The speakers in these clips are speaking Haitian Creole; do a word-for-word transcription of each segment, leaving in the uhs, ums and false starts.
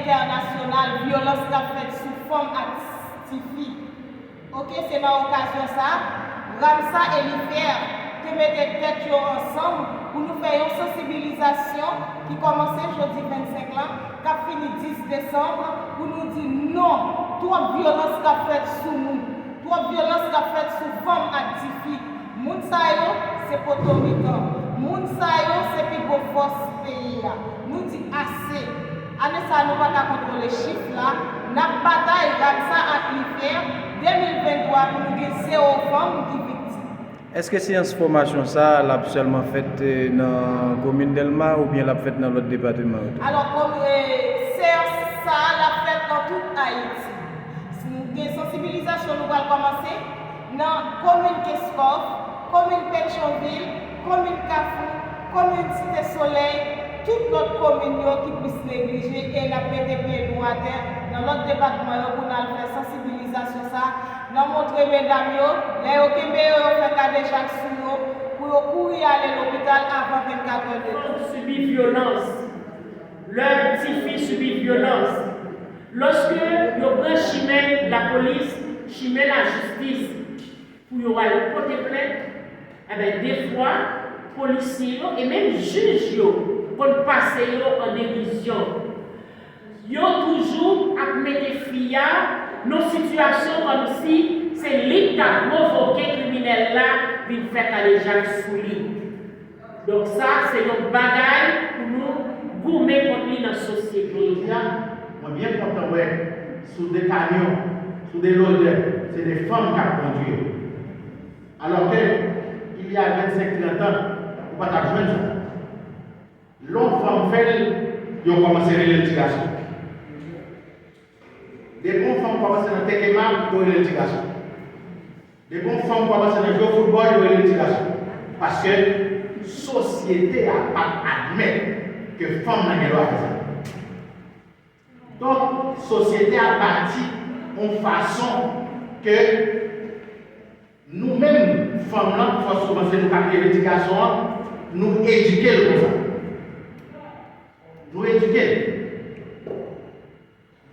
entènasyonal vyolans k ap fèt sou fanm ak tifi. Oke, se nan okazyon sa, RAMSA e l'IFER te mete tèt yo ansanm pou nou fè yon sansibilizasyon ki kòmanse jodi vennsenk lan, k ap fini dis desanm, pou nou di non, twòp vyolans k ap fèt sou nou, twòp vyolans k ap fèt sou fanm ak tifi. Moun sa yo se poto mitan. Moun sa yo se pi gwo fòs peyi a. Nou di ase. Ane sa a, nou pa ka kontwole chif la. N ap batay, RAMSA ak l'IFER, de mil venntwa pou nou gen zewo fanm ki viktim. Èske seyans fòmasyon sa a, l ap sèlman fèt, eh, nan komin Dèlma oubyen l ap fèt nan lòt depatman yo tou? Alò, kòm, eh, seyans sa a, l ap fèt nan tout Ayiti. Si nou gen sansibilizasyon, nou pral kòmanse nan komin Kenskòf, komin Petyonvil, komin Kafou, komin Site Solèy, tout lòt komin yo ki plis neglije, e n ap mete pye nou atè nan lòt depatman yo pou n al fè sansibilizasyon sa a, nan montre medam yo, lè yo kenbe yo, yo fè kadejak sou yo, pou yo kouri ale lopital avan vennkat è de tan. Fanm sibi vyolans, lè tifi sibi vyolans, lòske yo pran chimen lapolis, chimen lajistis, pou yo al pote plent, enben, defwa, polisye yo e menm jij yo konn pase yo an derizyon. Yo toujou ap mete fi a nan sitiyasyon kòmsi se li k ta pwovoke kriminèl la vin fè kadejak sou li. Donk sa, se yon bagay pou nou goumen kont li nan sosyete. Jodi a, mwen byen kontan wè sou de kamyon, sou de lodè, se de fanm k ap kondwi yo. Alò ke, il y a vennsenk, trant an, ou pa t ap jwenn sa. Lè yon fanm fè l, yo kòmanse rele l ti gason. Depi yon fanm kòmanse nan teke mab, yo rele l ti gason. Depi yon fanm kòmanse nan jwe foutbòl, yo rele l ti gason. Paske sosyete a pa t admèt ke fanm nan gen dwa fè sa. Donk, sosyete a bati yon fason ke nou menm, fanm lan, fò souvan se nou k ap leve ti gason an, nou edike l konsa. Nou edike l.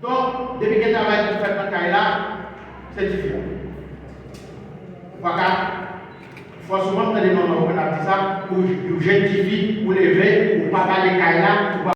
Donk, depi gen travay pou fèt nan kay la, se tifi a. Ou pa ka, fò souvan m tande manman yo konn ap di sa, pou yon jèn tifi, ou leve, ou pa gade kay la, ou pa